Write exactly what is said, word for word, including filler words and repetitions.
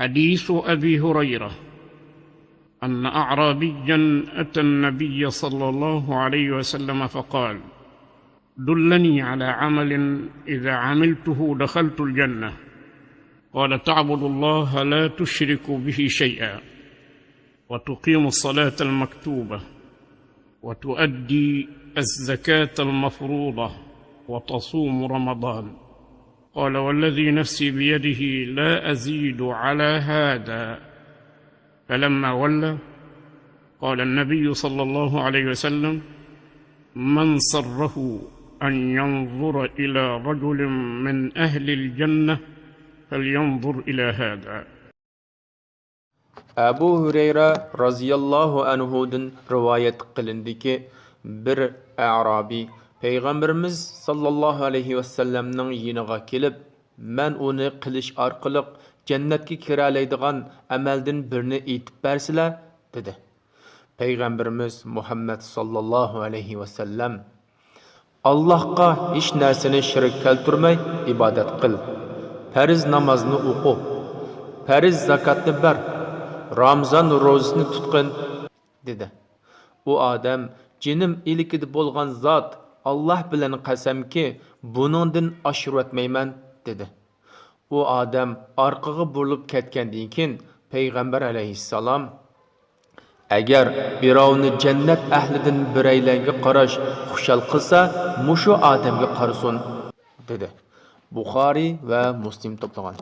حديث أبي هريرة أن أعرابيا أتى النبي صلى الله عليه وسلم فقال: دلني على عمل إذا عملته دخلت الجنة. قال: تعبد الله لا تشرك به شيئا، وتقيم الصلاة المكتوبة، وتؤدي الزكاة المفروضة، وتصوم رمضان. قال: والذي نفسي بيده لا أزيد على هذا. فلما ولى قال النبي صلى الله عليه وسلم: من سره أن ينظر إلى رجل من أهل الجنة فلينظر إلى هذا. ئەبۇ ھۇرەيرە رازىياللاھۇ ئەنھۇدىن رىۋايەت قىلىندىكى، بىر ئەرابىي پەيغەمبىرىمىز ساللاللاھۇ ئەلەيھى ۋەسەللەمنىڭ يېنىغا كېلىپ، مەن ئۇنى قىلىش ئارقىلىق جەننەتكە كىرەلەيدىغان ئەمەلدىن بىرنى ئېيتىپ بەرسىلە، دېدى. پەيغەمبىرىمىز مۇھەممەد ساللاللاھۇ ئەلەيھى ۋەسەللەم، ئاللاھقا ھېچ نەرسىنى شېرىك كەلتۈرمەي ئىبادەت قىل. پەرز نامازنى ئوقۇ. پەرز زاكاتنى بەر. رامىزان روزىسىنى تۇتقىن، دېدى. ئۇ ئادەم، جېنىم ئىلكىدە بولغان زات، ئاللاھ بىلەن قەسەمكى، بۇنىڭدىن ئاشۇرۇۋەتمەيمەن، دېدى. ئۇ ئادەم ئارقىغا بۇرۇلۇپ كەتكەندىن كېيىن، پەيغەمبەر ئەلەيھىسسالام، ئەگەر بىراۋنى جەننەت ئەھلىدىن بىرەيلەنگە قاراش خۇشال قىلسا، مۇشۇ ئادەمگە قارىسۇن، دېدى. بۇخارىي ۋە مۇسلىم توپلىغان.